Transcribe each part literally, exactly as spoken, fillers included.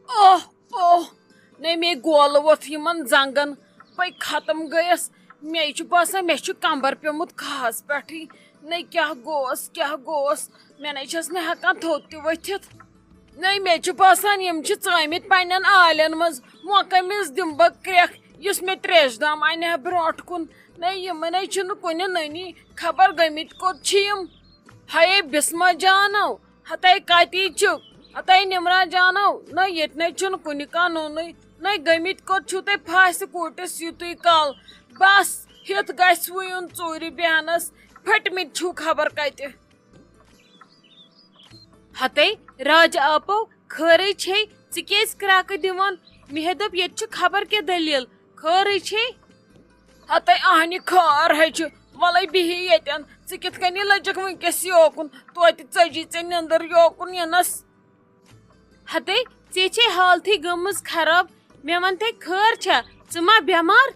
اوہ، اوہ، نے مے گولہٕ ووٚتھ یِمن زنٛگن۔ بے ختم گٔیَس۔ مے چھُ باسان مے چھُ کمبر پیوٚمُت کھہس پٮ۪ٹھٕے۔ نے کیٛاہ گوس، کیٛاہ گوس؟ مے نے چھَس نہٕ ہٮ۪کان تھوٚد تہِ ؤتھِتھ۔ نے مے چھُ باسان یِم چھِ ژٲمٕتۍ پننٮ۪ن آلٮ۪ن منٛز۔ وۄنۍ کٔمِس دِمہٕ بہٕ کرٛٮ۪کھ، یُس مے تریشہِ دام انہِ ہا برونٛٹھ کُن؟ نے یِمن ہے چھُنہٕ کُنہِ نٔنی۔ خبر گٔمٕتۍ کوٚت چھِ یِم؟ ہیے بسمہ جانو، ہتے کتی چھُکھ؟ ہتے نمرا جانو، نہ ییٚتہِ نے چھُنہٕ کُنہِ کانٛہہ نوٚنُے، نہ گٔمٕتۍ کوٚت چھِو تُہۍ پھاسہِ کوٗٹِس یُتُے کال؟ بس، ہیوٚت گژھِ وُیُن ژوٗرِ بیہنس، پھٔٹمٕتۍ چھِو خبر کتہِ۔ ہتے راجہ آپو، خٲرٕے چھے؟ ژٕ کیازِ کرٛٮ۪کہٕ دِوان؟ مےٚ دوٚپ، ییٚتہِ چھُ خبر کیٛاہ دٔلیٖل، خٲرٕے چھے؟ ہتے اہنہِ خٲر ہے چھُ، وَلَے بِہِو ییٚتٮ۪ن۔ ژٕ کِتھ کٔنی لٔجِکھ وٕنکیٚس یوکُن؟ توتہِ ژٔجی ژےٚ نیٚنٛدٕر یوکُن یِنَس۔ ہتے، ژےٚ چھے حالتھٕے گٔمٕژ خراب۔ مےٚ وَن تہٕ، خٲر چھا؟ ژٕ ما بٮ۪مار؟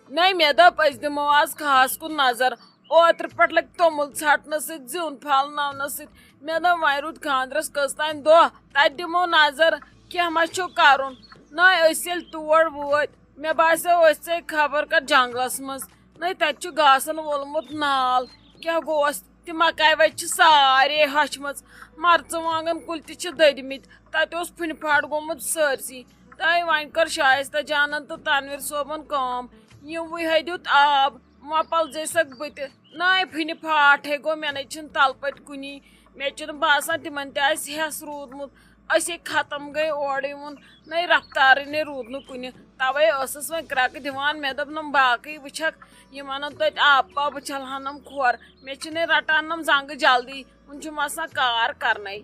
نَے، مےٚ دوٚپ أسۍ دِمو آز کھہَس کُن نظر۔ اوترٕ پٮ۪ٹھ لٔگۍ توٚمُل ژھٹنہٕ سۭتۍ، زیُن پھلناونہٕ سۭتۍ۔ مےٚ دوٚپ وۄنۍ روٗد خانٛدرَس کٔژ تام دۄہ، تَتہِ دِمو نظر، کینٛہہ ما چھُ کَرُن۔ نَے، أسۍ ییٚلہِ تور وٲتۍ، مےٚ باسیو أسۍ ژاے خبر کَتھ جنٛگلَس منٛز۔ نَے، تَتہِ چھُ گاسَن وولمُت نال۔ کیٛاہ گوس؟ تِم مکاے وَچہِ چھِ سارے ہۄچھمٕژ۔ مرژٕوانٛگن کُلۍ تہِ چھِ دٔدمٕتۍ۔ تَتہِ اوس پھُنہِ پھاٹھ گوٚمُت سٲرسٕے۔ تَے وۄنۍ کٔر شایستہ جانن تہٕ تنویر صٲبن کٲم۔ یِموٕے ہے دیُت آب۔ وۄنۍ پلزے سکھ بہٕ تہِ۔ نَے پھُنہِ پھاٹھ ہے گوٚو، مےٚ نے چھِنہٕ تلہٕ پٔتۍ کُنی۔ مےٚ چھُنہٕ باسان تِمن تہِ آسہِ ہٮ۪س روٗدمُت۔ أسے ختم گٔے اورٕ یِوُن، نَے رفتارٕے نے روٗد نہٕ کُنہِ۔ توے ٲسٕس وۄنۍ کرٛٮ۪کہٕ دِوان۔ مےٚ دوٚپ، نم باقٕے وٕچھکھ، یِم اَنن توتہِ آبہٕ پاو، بہٕ چھلہٕ ہنم کھۄر۔ مےٚ چھِ نے رٹان نم زنٛگہٕ جلدی، وُنہِ چھُم آسان کار کرنے۔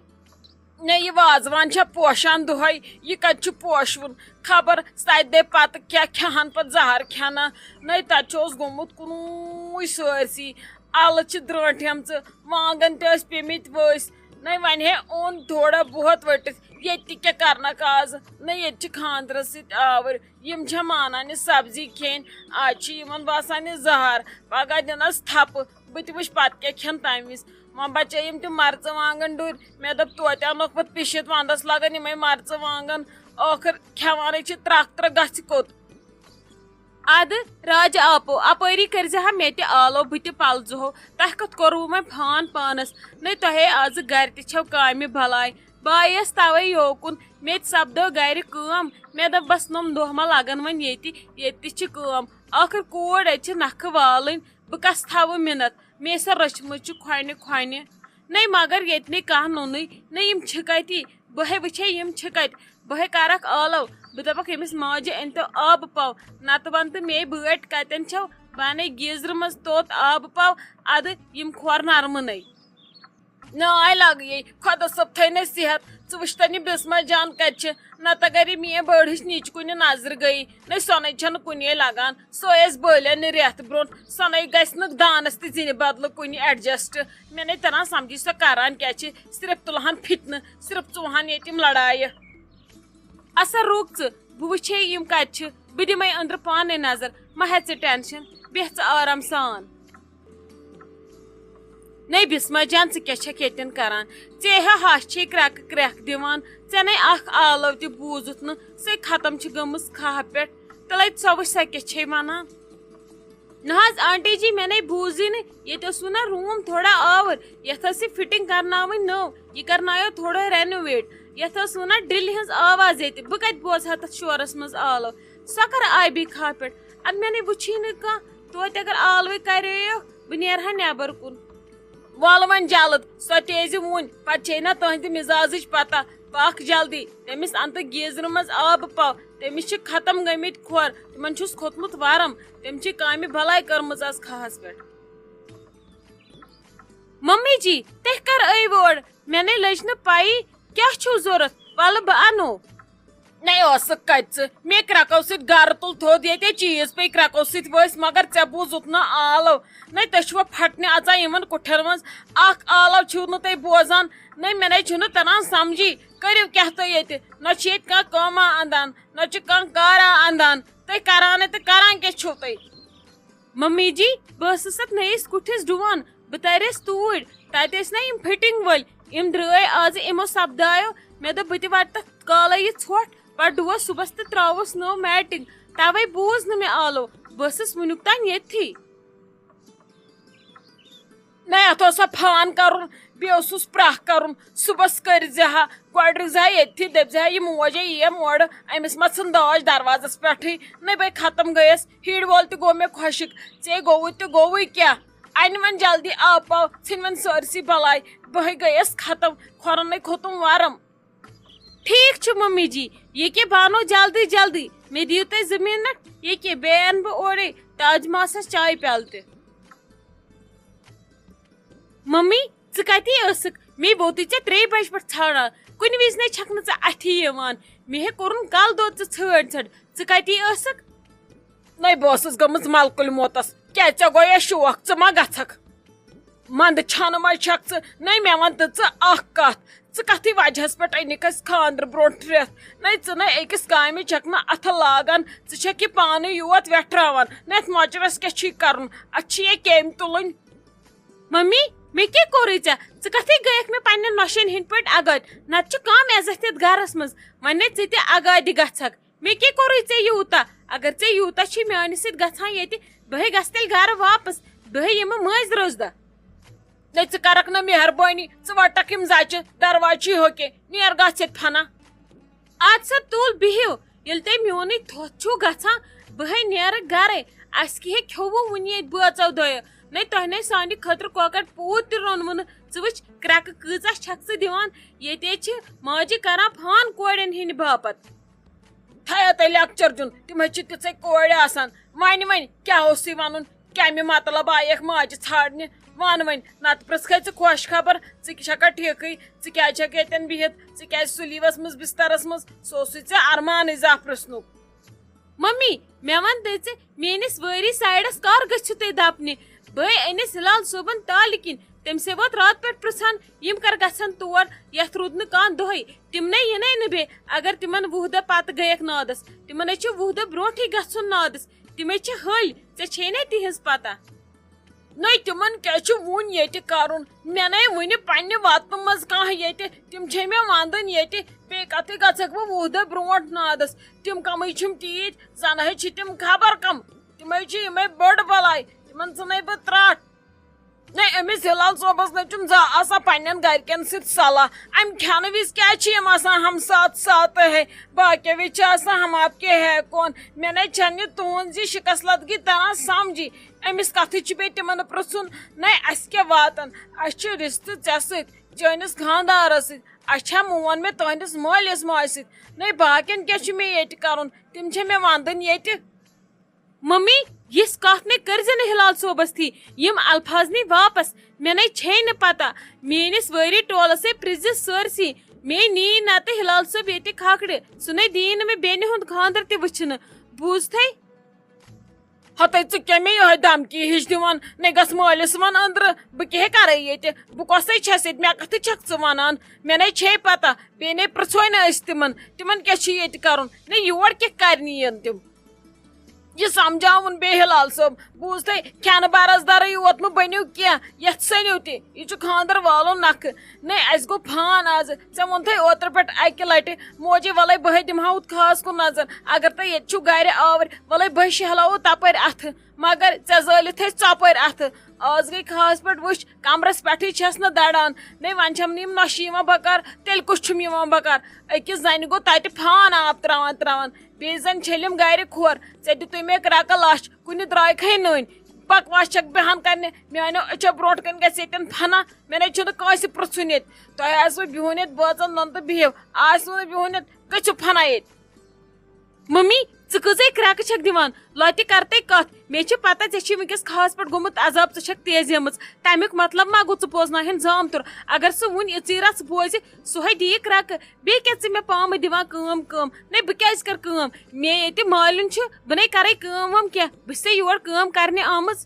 نے یہِ وازوان چھا پوشان دۄہے؟ یہِ کتہِ چھُ پوشوُن؟ خبر سَتہِ دۄہہِ پتہٕ کیٛاہ کھٮ۪ہن پتہٕ زہر کھٮ۪نا؟ نے تتہِ چھُ اوس گوٚمُت کُنُے سٲرسٕے۔ الہٕ چھِ درٛٲنٛٹھیمژٕ، وانٛگن تہِ ٲسۍ پیٚمٕتۍ ؤسۍ۔ نَے وۄنۍ ہے اوٚن تھوڑا بہت ؤٹِتھ، ییٚتہِ تہِ کیٛاہ کرنکھ آز؟ نَے ییٚتہِ چھِ خانٛدرس سۭتۍ آوٕرۍ، یِم چھا مانان یہِ سبزی کھیٚنۍ؟ آز چھِ یِمن باسان یہِ زہر، پگاہ دِنس تھپہٕ، بہٕ تہِ وٕچھِ پتہٕ کیٛاہ کھٮ۪ن تمہِ وِزِ۔ وۄنۍ بچٲیِم تِم مرژٕوانٛگن ڈُرۍ، مےٚ دوٚپ توتہِ انوکھ پتہٕ پِشِتھ، ونٛدس لگان یِمے مرژٕوانٛگن، ٲخٕر کھٮ۪وانٕے چھِ ترکھ ترکھ گژھِ کوٚت۔ ادٕ راجہ آپو، اپٲری کٔرزِ ہا مےٚ تہِ آلو، بہٕ تہِ پلزٕ ہو۔ تۄہہِ کتھ کوٚروٕ وۄنۍ فان پانس؟ نے تۄہے آزٕ گرِ تہِ چھو کامہِ بلاے۔ بہٕ آیس توے یوکُن، مےٚ تہِ سپدٲو گرِ کٲم۔ مےٚ دوٚپ بس نۄم دۄہ ما لگن وۄنۍ ییٚتہِ، ییٚتہِ تہِ چھِ کٲم۔ ٲخٕر کوٗر اَتہِ چھِ نکھٕ والٕنۍ، بہٕ کس تھاوٕ مِنت؟ مےٚ سۄ رٔچھمٕژ چھِ کھۄنہِ کھۄنہِ۔ نے مگر ییٚتہِ نے کانٛہہ نوٚنُے، نے یِم چھِ کتی؟ بہٕ ہے وٕچھے یِم چھِ کتہِ۔ بہٕ ہے کرکھ آلو، بہٕ دپکھ ییٚمِس ماجہِ أنۍ تو آبہٕ پاو، نتہٕ ون تہٕ مے بٲٹۍ کتٮ۪ن چھو؟ بہٕ انَے گیٖزرٕ منٛز توٚت آبہٕ پاو، ادٕ یِم کھۄر نرمٕنے۔ ناے لگیے، خۄدا صٲب تھٲینَے صحت۔ ژٕ وٕچھتن یہِ بسمہ جان کتہِ چھِ؟ نتہٕ اگر یہِ میٲنۍ بٔڑ ہِش نِچہِ کُنہِ نظرِ گٔیے، نے سۄنٕے چھنہٕ کُنے لگان۔ سۄ ٲس بٲلٮ۪ن نہٕ رٮ۪تھ برونٛٹھ، سۄنٕے گژھِ نہٕ دانس تہِ زِنہِ بدلہٕ کُنہِ adjust۔ مےٚ نے تران سمجھی سۄ کران کیٛاہ چھِ، صرف تُلہن فِتنہٕ، صرف ژُوہن ییٚتہِ یِم لڑایہِ۔ اَسا رُک ژٕ، بہٕ وٕچھے یِم کَتہِ چھِ، بہٕ دِمَے أنٛدرٕ پانَے نظر، مہ ہےٚ ژٕ tension، بیٚہہ ژٕ آرام سان۔ نے بسمہ جان، ژٕ کیٛاہ چھَکھ ییٚتٮ۪ن کران؟ ژےٚ ہا ہَش چھے کرٛٮ۪کہٕ کرٛٮ۪کھ دِوان، ژےٚ نے اکھ آلو تہِ بوٗزُتھ نہٕ، سۄے ختم چھِ گٔمٕژ کھہہ پٮ۪ٹھ۔ تَلَے ژٕ وٕچھ سۄ کیٛاہ چھے وَنان۔ نہ حظ آنٹی جی، مےٚ نے بوٗزٕے نہٕ۔ ییٚتہِ ٲس وَنان room تھوڑا آوُر، یَتھ ٲس یہِ fitting کرناوٕنۍ نٔو، یہِ کرنایو تھوڑا renovate۔ یَتھ ٲس وَنان ڈرِلہِ ہٕنٛز آواز ییٚتہِ، بہٕ کَتہِ بوزٕ ہا تَتھ شورَس منٛز آلو؟ سۄ کَرٕ آیہِ بیٚیہِ کھاہ پٮ۪ٹھ؟ اَدٕ مےٚ نے وٕچھٕے نہٕ کانٛہہ، توتہِ اگر آلوٕے کَرییَکھ، بہٕ نیرٕ ہا نٮ۪بر کُن۔ وَلہٕ وۄنۍ جلد، سۄ تہِ ییٖزِ وُنۍ، پَتہٕ چھے نہ تُہٕنٛدِ مِزازٕچ پَتہ۔ پَکھ جلدی، تٔمِس اَن تہٕ گیٖزرٕ منٛز آبہٕ پاو، تٔمِس چھِ ختم گٔمٕتۍ کھۄر، تِمن چھُس کھوٚتمُت ورم، تٔمۍ چھِ کامہِ بلاے کٔرمٕژ از کھاہس پٮ۪ٹھ۔ ممی جی، تُہۍ کر ٲیِو اور؟ مےٚ نے لٔج نہٕ پَیی، کیٛاہ چھُو ضوٚرَتھ؟ وَلہٕ بہٕ اَنو۔ نے ٲسٕکھ کَتہِ ژٕ؟ مےٚ کرٛٮ۪کو سۭتۍ گرٕ تُل تھوٚد، ییٚتے چیٖز پیٚیہِ کرٛٮ۪کو سۭتۍ ؤسۍ، مگر ژےٚ بوٗزُتھ نہٕ آلو۔ نے تُہۍ چھِوا پھٹنہِ اژان یِمن کُٹھٮ۪ن منٛز؟ اکھ آلو چھِو نہٕ تُہۍ بوزان۔ نے مےٚ نے چھُنہٕ تران سمجھی، کٔرِو کیٛاہ تُہۍ ییٚتہِ؟ نہ چھِ ییٚتہِ کانٛہہ کٲمہ اندان، نہ چھُ کانٛہہ کارا اندان۔ تُہۍ کران ہے تہٕ کران کیٛاہ چھِو تُہۍ؟ ممی جی، بہٕ ٲسٕس اتھ نٔیِس کُٹھِس ڈُوان، بہٕ تریس توٗرۍ، تتہِ ٲسۍ نہ یِم fitting وٲلۍ، یِم درٛٲے آزٕ یِمو سپدایو۔ مےٚ دوٚپ بہٕ تہِ وَٹہٕ تَتھ کالَے یہِ ژھۄٹھ، پَتہٕ ڈُوَس صُبحَس تہٕ ترٛاوُس نٔو میٹِنٛگ۔ تَوَے بوٗز نہٕ مےٚ آلو، بہٕ ٲسٕس وٕنیُک تام ییٚتھی۔ نہ، یَتھ اوس سا فان کَرُن، بیٚیہِ اوسُس پرٛاہ کَرُن۔ صُبحَس کٔرۍ زِ ہا، گۄڈٕ رٕکھ زِ ہا ییٚتھی، دٔپۍ زِ ہا، یہِ موج ہے یِیَم اورٕ، أمِس ما ژھٕن داج دروازَس پٮ۪ٹھٕے۔ نہ، بے ختم گٔیَس، ہیٖڈ وول تہِ گوٚو مےٚ خۄشِک، ژے گوٚوُے تہٕ گوٚوُے کیٛاہ؟ اَنہِ وۄنۍ جلدی آب پاو، ژھٕنہِ وۄنۍ سٲرسٕے بَلاے، بہٕ ہے گٔیَس ختم، کھۄرَن ہے کھوٚتُم وَرَم۔ ٹھیٖک چھُ ممی جی، یہِ کہِ بانو جلدی جلدی، مےٚ دِیِو تُہۍ زٕ مِنٹ، یہِ کہِ بیٚیہِ اَنہٕ بہٕ اورَے تاج ماسَس چایہِ پیٛالہٕ تہِ۔ ممی، ژٕ کَتی ٲسٕکھ؟ مے ووتُے ژےٚ ترٛیٚیہِ بَجہِ پٮ۪ٹھ ژھانٛڈان، کُنہِ وِزِ نے چھَکھ نہٕ ژٕ اَتھی یِوان، مے ہے کوٚرُن کَلہٕ دود ژٕ ژھٲنٛڈ ژھٲنٛڈ، ژٕ کَتی ٲسٕکھ؟ نَے، بہٕ ٲسٕس گٔمٕژ مَلکُلۍ موتَس، کیٛاہ ژےٚ گویا شوق، ژٕ ما گژھکھ؟ منٛدٕ چھانہٕ منٛز چھکھ ژٕ۔ نٔے مےٚ وَن تہٕ ژٕ اَکھ کَتھ، ژٕ کَتھٕے وجہَس پٮ۪ٹھ أنِکھ اَسہِ خانٛدرٕ برونٛٹھ رٮ۪تھ؟ نٔے ژٕ نَے أکِس کامہِ چھکھ نہٕ اَتھٕ لاگان، ژٕ چھکھ یہِ پانہٕ یوت وٮ۪ٹھراوان۔ نَتھ مۄچرَس کیٛاہ چھُے کَرُن؟ اَتھ چھِ یہِ کیٚمۍ تُلٕنۍ۔ ممی، مےٚ کیٛاہ کوٚرُے ژےٚ؟ ژٕ کَتھٕے گٔیَکھ مےٚ پنٛنٮ۪ن نۄشَن ہِنٛدۍ پٲٹھۍ اَگادِ؟ نَتہٕ چھُ کانٛہہ عزت یَتھ گَرَس منٛز۔ وۄنۍ نَے ژٕ تہِ اَگادِ گژھکھ۔ مےٚ کیٛاہ کوٚرُے ژےٚ یوٗتاہ؟ اگر ژےٚ یوٗتاہ چھُے میٛانہِ سۭتۍ گژھان ییٚتہِ، بہٕ ہے گژھٕ تیٚلہِ گرٕ واپس، بہٕ ہے یِمہٕ مٲنٛزِ رٲژ دۄہ۔ نَے ژٕ کرکھ نہ مہربٲنی، ژٕ وٹکھ یِم زچہِ، دروازٕ چھُے ہوٚکے، نیر گژھ ییٚتہِ فنا۔ اَدٕ سا تُل بِہِو، ییٚلہِ تۄہہِ میونٕے تھوٚتھ چھُو گژھان، بہٕ ہے نیرٕ گرے، اَسہِ کیٛاہ ہے کھیوٚوُ وُنہِ ییٚتہِ بٲژو دۄیو؟ نَے تۄہہِ نَے سانہِ خٲطرٕ کۄکر پوٗت تہِ روٚنوُ نہٕ، ژٕ وٕچھ کرٛٮ۪کہٕ کۭژاہ چھکھ ژٕ دِوان، ییٚتہِ ہے چھِ ماجہِ کران فان کورٮ۪ن ہِنٛدِ باپتھ۔ تھایو تۄہہِ لیکچر دیُن، تِم حظ چھِ تِژھے کورِ آسان۔ وۄنۍ، وۄنۍ کیٛاہ اوسُے وَنُن؟ کَمہِ مطلب آیَکھ ماجہِ ژھانٛڈنہِ؟ وَن وۄنۍ، نَتہٕ پرٛژھکھے ژٕ خۄش خبر، ژٕ چھَکھا ٹھیٖکٕے؟ ژٕ کیٛازِ چھَکھ ییٚتٮ۪ن بِہِتھ؟ ژٕ کیٛازِ سُہ لیٖوَس منٛز بِستَرَس منٛز؟ سُہ اوسُے ژےٚ اَرمانٕے زانٛہہ پرٛژھنُک۔ ممی، مےٚ وَن دٔژِ، میٛٲنِس وٲرِو سایڈَس کَر گٔژھِو تُہۍ دَپنہِ؟ بہٕ ہے أنِس ہِلال صٲبُن تالہِ کِنۍ، تٔمۍ سے ووت راتہٕ پٮ۪ٹھ پرٛژھان، یِم کر گژھن تور، یَتھ روٗد نہٕ کانٛہہ دۄہَے۔ تِم نے یِنَے نہٕ بیٚیہِ، اگر تِمَن وُہ دۄہ پَتہٕ گٔیَکھ نادَس، تِمَن ہے چھُ وُہ دۄہ برونٛٹھٕے گژھُن نادَس۔ تِم ہے چھِ ۂلۍ، ژےٚ چھے نے تِہِنٛز پَتہ۔ نَے تِمَن کیٛاہ چھُ وُنہِ ییٚتہِ کَرُن؟ مےٚ نے وُنہِ پنٛنہِ وطنہٕ منٛز کانٛہہ ییٚتہِ، تِم چھے مےٚ وَندَن ییٚتہِ، بیٚیہِ کَتھٕے گژھَکھ بہٕ وُہ دۄہ برونٛٹھ نادَس۔ تِم کَمٕے چھِم تیٖتۍ، زَنہٕ ہے چھِ تِم خبر کَم، تِمَے چھِ یِمَے بٔڑ بَلاے، تِمَن ژھٕنے بہٕ ترٛٹھ۔ نَے، أمِس ہِلال صٲبَس نَے چھُنہٕ زانٛہہ آسان پنٛنٮ۪ن گَرِکٮ۪ن سۭتۍ صلاح۔ اَمہِ کھٮ۪نہٕ وِزِ کیٛازِ چھِ یِم آسان ہم ساتھ ساتھ ہے؟ باقیو وِزِ چھِ آسان ہم آپ کے ہے کون۔ مےٚ نَے چھَنہٕ یہِ تُہٕنٛز یہِ شِکَس لَدگی تَران سَمجھی۔ أمِس کَتھٕے چھُ بیٚیہِ تِمَن پرٛژھُن، نَے، اَسہِ کیٛاہ واتَن؟ اَسہِ چھِ رِشتہٕ ژےٚ سۭتۍ، چٲنِس خانٛدارَس سۭتۍ۔ اَسہِ چھا مون مےٚ تُہٕنٛدِس مٲلِس ماجہِ سۭتۍ؟ نَے، باقیَن کیٛاہ چھُ مےٚ ییٚتہِ کَرُن؟ تِم چھِ مےٚ وَندٕنۍ ییٚتہِ۔ ممی، یِژھ کَتھ نے کٔرۍ زِ نہٕ ہِلال صٲبَس تھی۔ یِم الفاظ نی واپس۔ مےٚ نے چھے نہٕ پتہ۔ میٲنِس وٲری ٹولَس ہے پرٛژھ زِ سٲرسٕے۔ مے نی نتہٕ ہِلال صٲب ییٚتہِ کھکھرِ۔ سُہ نے دِیہِ نہٕ مےٚ بیٚنہِ ہُنٛد خانٛدر تہِ وٕچھنہٕ۔ بوٗزتھے؟ ہتَے ژٕ کیٛاہ مےٚ یِہوٚے دھمکی ہِش دِوان؟ نے گژھ مٲلِس وَن أنٛدرٕ۔ بہٕ کیٛاہ کرے ییٚتہِ؟ بہٕ کۄسٕے چھَس ییٚتہِ؟ مےٚ کَتھٕ چھَکھ ژٕ وَنان؟ مےٚ نے چھے پتہ۔ بیٚیہِ نے پرٛژھوے نہٕ أسۍ تِمن۔ تِمن کیٛاہ چھُ ییٚتہِ کرُن؟ نے یور کیٛاہ کرنہِ یِن تِم؟ یہِ سمجھاوُن بیٚیہِ ہِلال صٲب، بوٗزتھے، کھٮ۪نہٕ برس درٕے یوت مہٕ بٔنِو کینٛہہ، یتھ سٔنِو تہِ، یہِ چھُ خانٛدر والُن نکھٕ۔ نے، اسہِ گوٚو فان آز، ژےٚ ووٚنتھے اوترٕ پٮ۪ٹھ اکہِ لٹہِ، موجی ولے بہٕ ہے دِمہٕ ہا ہُتھ خاص کُن نظر، اگر تُہۍ ییٚتہِ چھِو گرِ آوٕرۍ، ولے بہٕ ہے شہلاوو تپٲرۍ اتھٕ، مگر ژےٚ زٲلِتھ ہے ژۄپٲرۍ اتھٕ۔ آز گٔے خاص پٲٹھۍ وٕچھ، کمرس پٮ۪ٹھٕے چھس نہٕ دڑان، نے، وۄنۍ چھم نہٕ یِم نۄشہِ یِوان بکار، تیٚلہِ کُس چھُم یِوان بکار؟ أکِس زنہِ گوٚو تتہِ فان آب تراوان تراوان، بیٚیہِ زن چھٔلِم گرِ کھۄر، ژےٚ دِتُے مےٚ کرٛکہٕ لچھ، کُنہِ درٛایکھے نٔنۍ۔ بکواس چھکھ بیہان کرنہِ، میانیو أچھو برونٛٹھ کنہِ گژھِ ییٚتٮ۪ن فنا، مےٚ نے چھُنہٕ کٲنٛسہِ پرژھُن ییٚتہِ۔ تۄہہِ آسِوٕ بِہُن ییٚتہِ بٲژن دۄن تہٕ بِہِو، آسِوٕ نہٕ بِہُن ییٚتہِ، گٔژھِو فنا ییٚتہِ۔ ممی، ژٕ کۭژاہ کرٛٮ۪کہٕ چھکھ دِوان؟ لۄتہِ کرتے کتھ، مےٚ چھِ پتہ ژےٚ چھِ وٕنکیٚس کھہس پٮ۪ٹھ گوٚمُت عذاب، ژٕ چھکھ تیز یمٕژ۔ تمیُک مطلب ما گوٚو ژٕ پوزناوہن زامتُر؟ اگر سُہ وُنہِ اِژٕے رژھ بوزِ، سُہ ہے دِیہِ کرٛٮ۪کہٕ۔ بیٚیہِ کیٛاہ ژٕ مےٚ پامہٕ دِوان کٲم کٲم؟ نے، بہٕ کیٛازِ کَرٕ کٲم؟ مےٚ ییٚتہِ مالِن چھُ، بہٕ نے کَرَے کٲم وٲم کینٛہہ۔ بہٕ چھِسے یور کٲم کَرنہِ آمٕژ۔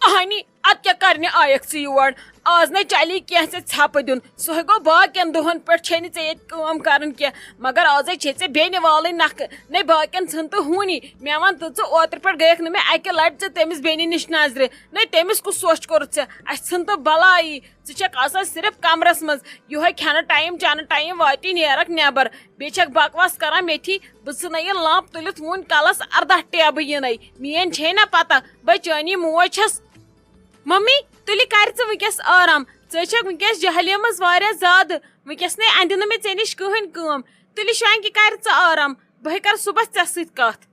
اَہنی، ادٕ کیٛاہ کرنہِ آیکھ ژٕ یور؟ آز نے چلی کینٛہہ ژےٚ ژھٮ۪پہٕ دیُن۔ سُہ ہے گوٚو باقین دۄہن پٮ۪ٹھ چھے نہٕ ژےٚ ییٚتہِ کٲم کرٕنۍ کینٛہہ، مگر آزے چھے ژےٚ بیٚنہِ والٕنۍ نکھٕ۔ نے باقین ژھٕن تہٕ ہوٗنی۔ مےٚ وَن تہٕ ژٕ، اوترٕ پٮ۪ٹھ گٔیَکھ نہٕ مےٚ اَکہِ لَٹہِ ژٕ تٔمِس بیٚنہِ نِش نظرِ۔ نے تٔمِس کُس سوچ کوٚرُتھ ژےٚ؟ اَسہِ ژھٕن تہٕ بَلایی۔ ژٕ چھَکھ آسان صرف کمرس منٛز، یِہوٚے کھٮ۪نہٕ ٹایم چٮ۪نہٕ ٹایم واتی نیرَکھ نٮ۪بر۔ بیٚیہِ چھَکھ بکواس کران میتھی۔ بہٕ ژھٕنَے یہِ لمپ تُلِتھ وُنۍ کَلَس اَرداہ ٹیبہٕ یِنَے۔ میٛٲنۍ چھے نہ پتہ، بہٕ چٲنی موج چھَس۔ ممی، تُلہِ کر ژٕ وٕنکیٚس آرام؟ ژٕ چھکھ وٕنکیٚس جہلِیہ منٛز واریاہ زیادٕ۔ وٕنکیٚس نے اندِ نہٕ مےٚ ژےٚ نِش کٕہٕنۍ کٲم۔ تُلہِ شانگہِ کر ژٕ آرام، بہٕ ہے کرٕ صُبحس ژےٚ سۭتۍ کتھ۔